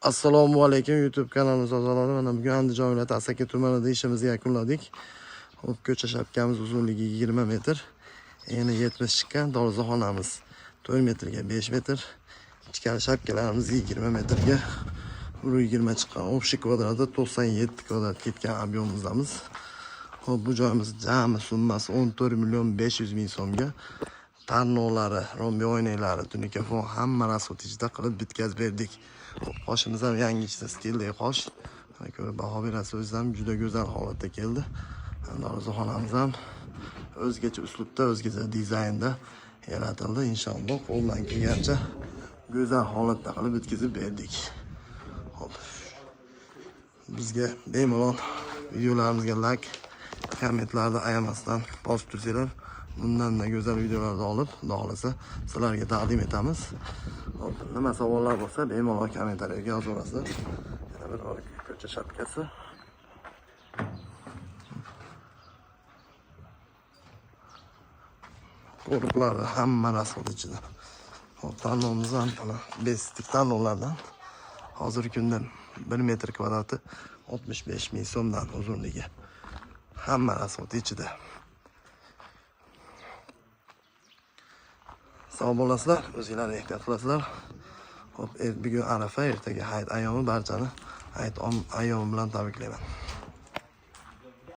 Assalomu alaykum YouTube kanalimiz a'zolari. Mana bugun Andijon viloyati Asaka tumanida ishimizni yakunladik. Hop, ko'cha shapkamiz uzunligi 20 metr, eni 70 chiqqan darvozaxonamiz 4 metrga 5 metr, ichkari shapkalarimiz 20 metrga 120 chiqqan. Общий kvadrati 97 kvadrat ketgan объемimizdamiz. Hop, bu joyimiz jami summasi 14 million 500 ming so'mga tarnovlari, rombi oynaklari, tunikafon hamma rasxod ichida qilib bitkazib berdik. Hop, qoshimiz ham yangicha stildagi qosh. Mana ko'rib baho berasiz, o'ziz ham juda go'zal holatda keldi. Darvozaxonamiz ham o'zgacha uslubda, o'zgacha dizaynda yaratildi. Inshaalloh qo'ldan kelgancha go'zal holatda qilib bitkazib berdik. Hop. Bizga bemalol videolarimizga like, kommentlarda ayamasdan bosib tursanglar, bundan da go'zal videolarni olib, xudo xohlasa sizlarga taqdim etamiz. Hop, nima savollar bo'lsa, bemalol kommentariyaga yozaverasizlar. Yana bir bor ko'cha shapkasi. Qo'riqlari hamma rasxod ichida. Hop, tanlovimiz ham mana bestik tanlovlardan. Hozirgi kunda 1 metr kvadrati 65 ming so'mdan uzunligi. Hamma rasxod ichida. Sog' bo'lasizlar, o'zinglarni ehtiyot qilasizlar. Hop, bugun Arafa, ertaga hayit ayyomi, barchani hayit ayyomi bilan tabriklayman.